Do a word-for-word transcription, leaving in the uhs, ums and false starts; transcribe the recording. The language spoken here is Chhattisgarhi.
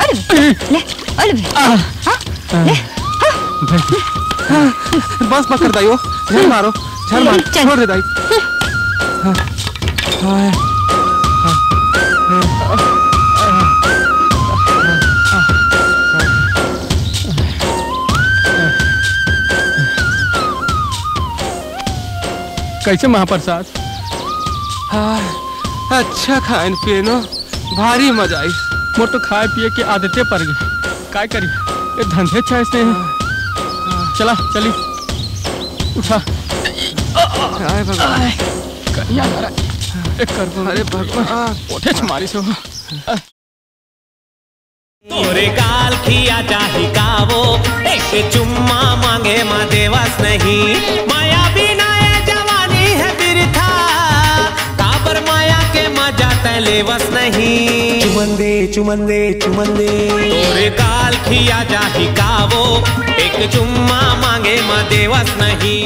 अरे, ले, अरे, हाँ, ले, हाँ। बस, बस कर दाई, वो झन मारो, झन मार, चल। छोड़ दे दाई। हाँ, हाँ, हाँ, हाँ। कैसे महाप्रसाद? हाँ, अच्छा खाएन पिएन हो, भारी मजा आइस। मोर तो खाए पिए के आदते पर गे, काय करी, ये धंधे अच्छा इसने। हाँ, हाँ। चला, चली, उठा। हाय भगवान। कनिया करा, एक कर दो। अरे भगवान। ओठे छ मारी सो। तोरे गाल खिया जाही का वो, एक चुम्मा मांगे म देवस नहीं। माया बिना ये जवानी है बिरथा, काबर माया के मजा तै लेवस नहीं। चुमन दे, चुमन दे, चुमन दे। तोरे गाल खिया जाही का वो, एक चुम्मा मांगे म देवस नहीं।